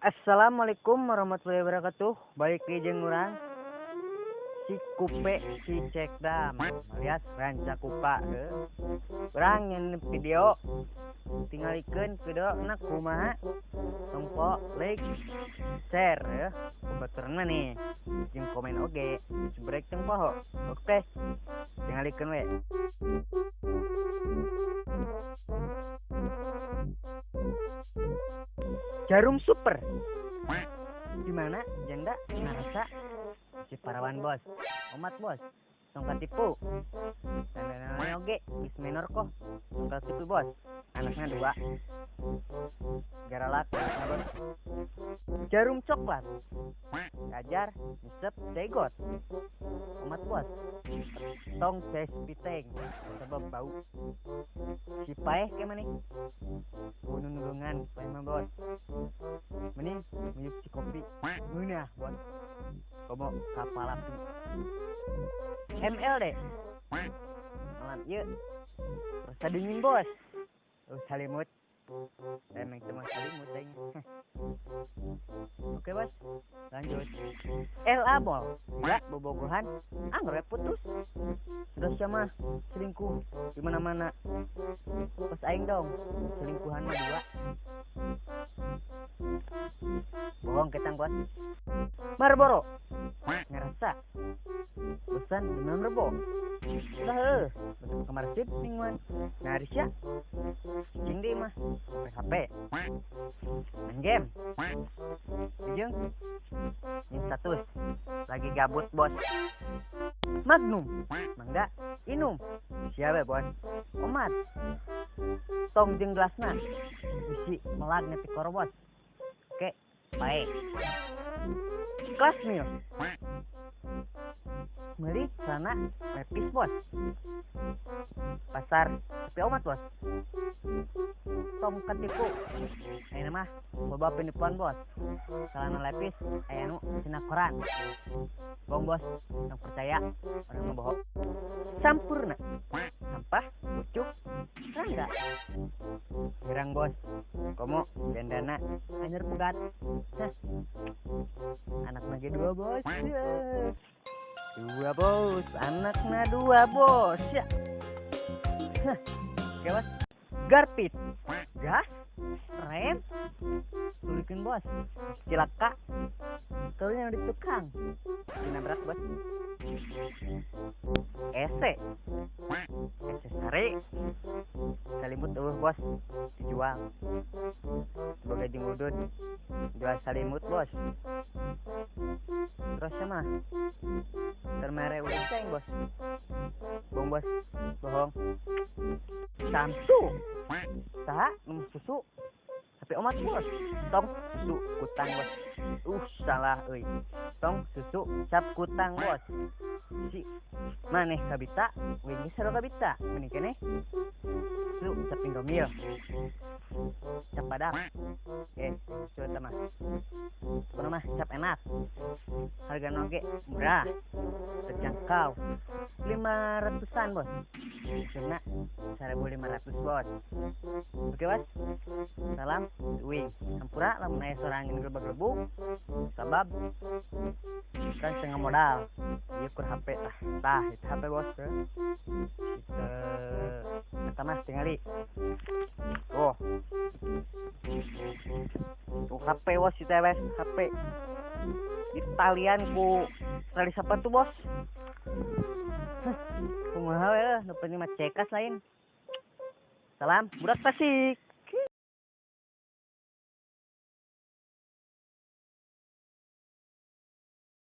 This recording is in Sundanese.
Assalamualaikum warahmatullahi wabarakatuh. Balik deui jeung urang si Kupe si Cekdam alias Ranca Kupa heuh. Urang nyeun video, tingalikeun video na kumaha. Tong poho like, share ya, babaturan nih jeung komen oge, subscribe tong poho. Oke, tingalikeun we. Jarum super di mana janda ngarasa si parawan bos, omat bos, tong katipu. Dandanannya oge geus menor kok, tong katipu bos. Anaknya dua, garalak anaknya bos. Jarum coklat gajar nyesep cegot, omat bos, tong ces piteng sebab bau. Si paeh ke mana nulungan paeh mah bos, mending nguyup si kopi ngeunah bos, komo kapal api MLD malam ieu rasa dingin bos. Oh, salimut emang cuma salimut aing. Oke bos, lanjut. LA bol enggak bobogohan anggar we putus. Terus sama selingkuh di mana-mana pas aing dong selingkuhan mah dua, bohong ketang bos. Marlboro ngerasa bosan dengan rebo udah heuh bentuk kamar sip mingguan naris ya cing deui mah PHP main game jeung yang status lagi gabut bos. Magnum mangga inum siapa bos, omat tong jeung gelasna bisi melag nepi koro bos. Oke, baik. Kelas mil meuli celana lepis bos, pasar tapi omat bos, tong katipu. Ayeuna mah loba penipuan bos, celana lepis aya nu tina koran, bohong bos, tong percaya, orang mah bohong. Sampurna sampah pucuk rangga girang bos, komo jandana anyar pegat. Hah. Anak lagi dua bos ya. Dua bos, anaknya dua bos ya. Hah. Oke bos. Garpit gas rem tulikeun bos, cilaka kalau yang di tukang dinabrak bos. Ese ese sare salimut eueuh bos, dijual sebagai jengudun, jual salimut bos. Terus sama termere udah ceng bos, bohong bos, bohong. Samsu saha nu susu tapi omat bos, tong susu kutang bos. Salah euy, tong susu cap kutang bos. Si maneh kabita wingi sarua kabita mending keneh susu cap Indomil cap badak. Oke, susu eta mah pokona mah cap enak, harga oge murah terjangkau, 500-an bos, karena 1.500 bos. Oke bos, salam wing hampura lamun aya suara angin gelebak-gelebuk sabab kan setengah modal ieu kur HP. Tah tah itu HP bos kita eta mah tingali tuh tuh HP bos, itu bos HP ditalian ku tali sepatu bos. Kumaha we nu penting mah cekas lain. Salam budak Tasik.